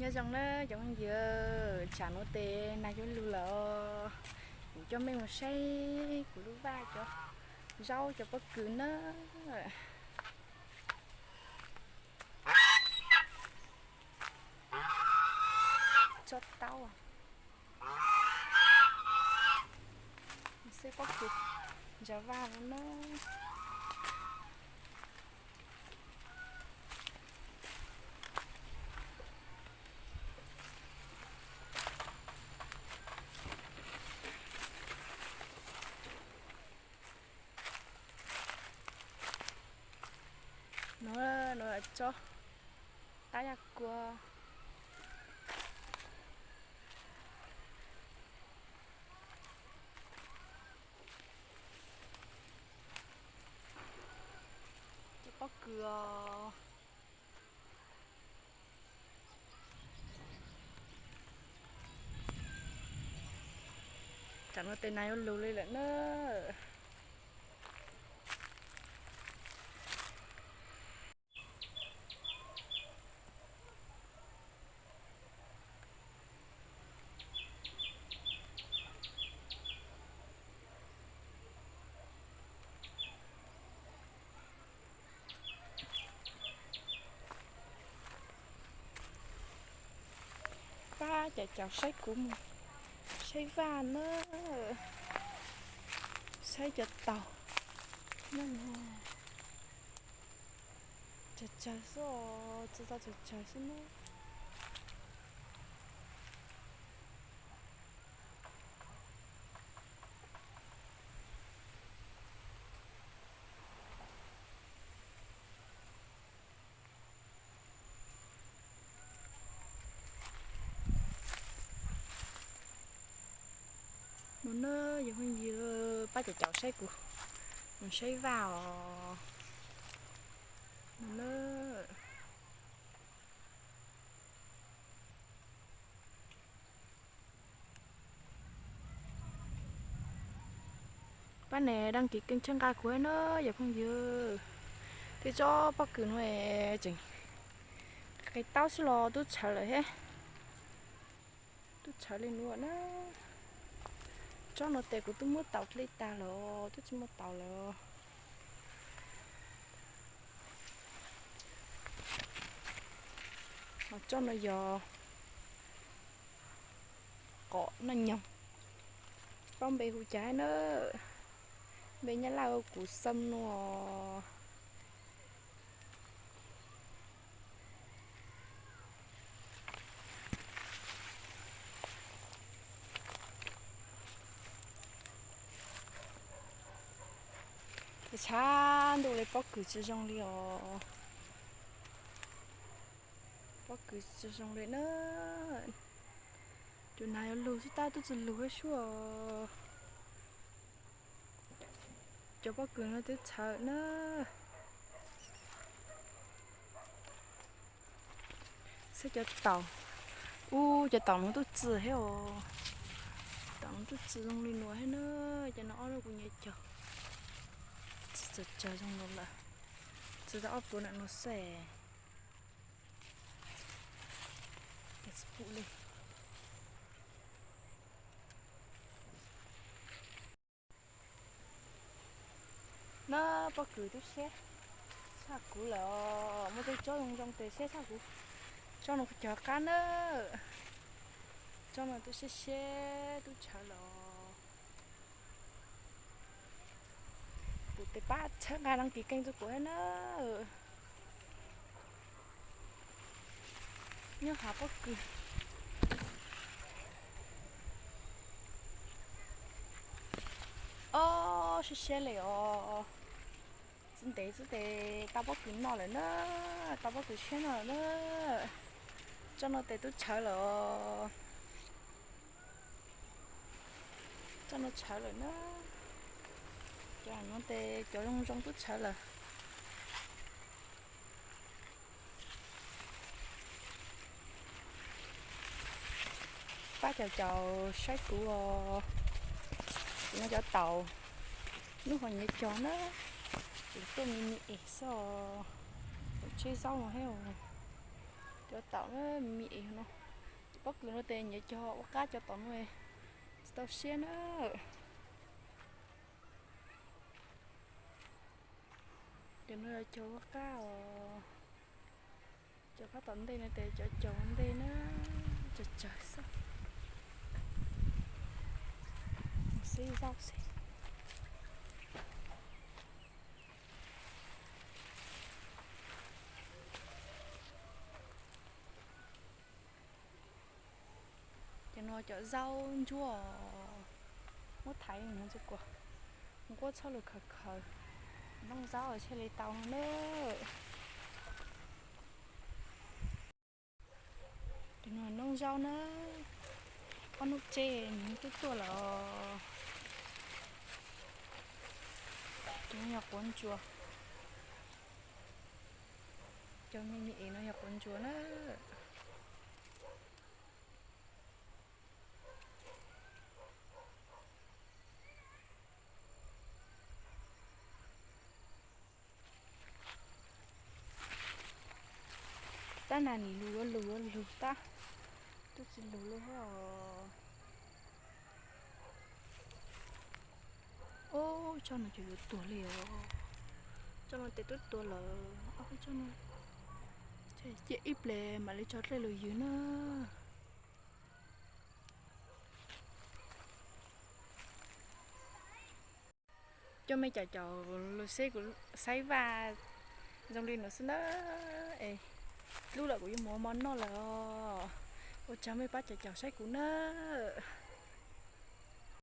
Nyob zoo na cov phooj ywg, tsam no tes nag yuav lug lawm os. Kuv coj mej mus saib kuv lub vaj cov zaub cov pob kws na. Tsob taub. Xeb pob kws ntsa vaj no na. No, no tsob tab yaj kua. Cov pob kws os. Tsam no tes nag yuav lug li lawm na. Pab caum caum saib kuv mus saib vaj na, saib cov taus. Tsawg tsawg xwb os, tsis tau tsawg tsawg xwb na. No na, yog phooj ywg pab caum caum saib kuv mus saib vaj os. No na. Pab nias đăng ký kênh txhawb nqa kuv na yog phooj ywg. Tej tsob pob kws no tseem qis taub xwb los tub tshawv lawm thiab. Tub tshawv li no na. Tsob no tes kuv twb muab taus li tag lawm, twb tsis muaj taus lawm. Ho tsob no yog qos noj nyoog, paub npe hu cas na, npe nyab laj hu kuv xom no. Tshav ntuj li pob kws tsis zoo li os. Pob kws tsis zoo li na. Cov nag yuav lug xwb tab twb tsis lug thiab suab. Cov pob kws no twb txhawv na. Saib cov taus. Ub, cov taus no twb txi thiab os. Taus no twb txi zoo li no thiab na. Cov no ob lub kuv nyiam cog. Txi tsawg tsawg zoo no lawm. Txi tau ob puas ntawm no xwb. Tsis pum li. Na, pob kws twb siab tshaj kuv lawm os. Muaj tej tsob zoo zoo tes siab tshaj kuv. Tsob no kuv cog qab na. Tsob no twb siab siab twb tshawv lawm os. Kuv tes pab txhawb nqa đăng ký kênh rau kuv thiab na. Nyob hav pob kws. Ob, siab siab li os. Txi ntev xwb tes tau pob kws noj lawm na. Tau pob kws siab noj lawm na. Tsob no tes twb tshawv lawm os. Tsob no tshawv lawm na. Cov no tes cov zoo zoo twb tshawv lawm. Pab caum caum saib kuv os. Kuv no cov taus, lub ho nyiav cog na. Kuv tuaj me me es xwb os. Kuv tsheb zaub no thiab. Cov taum na, me me es no, pob kws no tes nyiam cog ua qab cov taum no, tsis tau siab na. Cov no yog cog ua qab os. Cov phab tom ntej no tes cov cog ua ntej na, tsawg tsawg xwb. Xwb zaub xwb. Cov no cov zaub ntsuab, muab thaiv no txog kuas nquab txhob lug khaws khaws, noob zaub thiaj li tau no na. Cov no noob zaub na, ob hnub tseb nws twb tuaj lawm. Cov no yog quav ntsuas, cov me me es no yog quav ntsuas na. Tab nas nim lug yuav lug yuav lug tab, twb tsis lug li os. Ub, tsob no ces yuav tuag li os. Tsob no tes twb tuag lawm ob peb tsob no. Cia ib pliag mam li tso dlej lug ywg na. Coj mej caum caum lug seb kuv saib vaj zoo li no xwb na. Es dlub lawm kuv yuav mus ua mov noj lawm os. Ua tsaug mej pab caum caum saib kuv na.